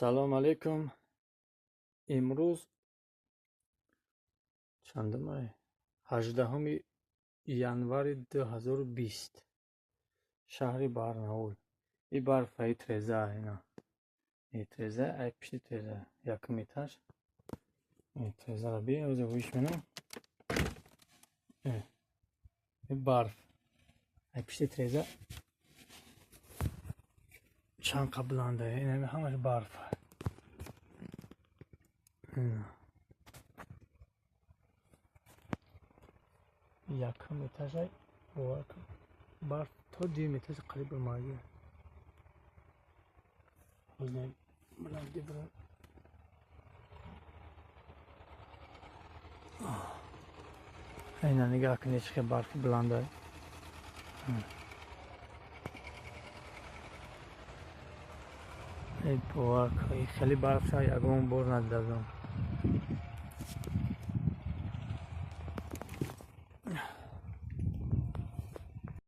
Салом алейкум. Имрӯз чандум ай? 18 январи 2020. Шаҳри Барнаул. И барфаи треза ина. И треза, ай пишти треза. Якум этаж. И трезаро би, ҳозир виш менам. И барф. Ай пишти треза чанд қа буланда. Ина ҳамаш барф. Якум этажай бовар кун, барф то дуюм этажи қариб омадия. Баланди бирам. Ина нигаҳ кунед, чӣ хел барфи буланда. Эй, бовар кун, хеле барф шояд ягон бор надидам.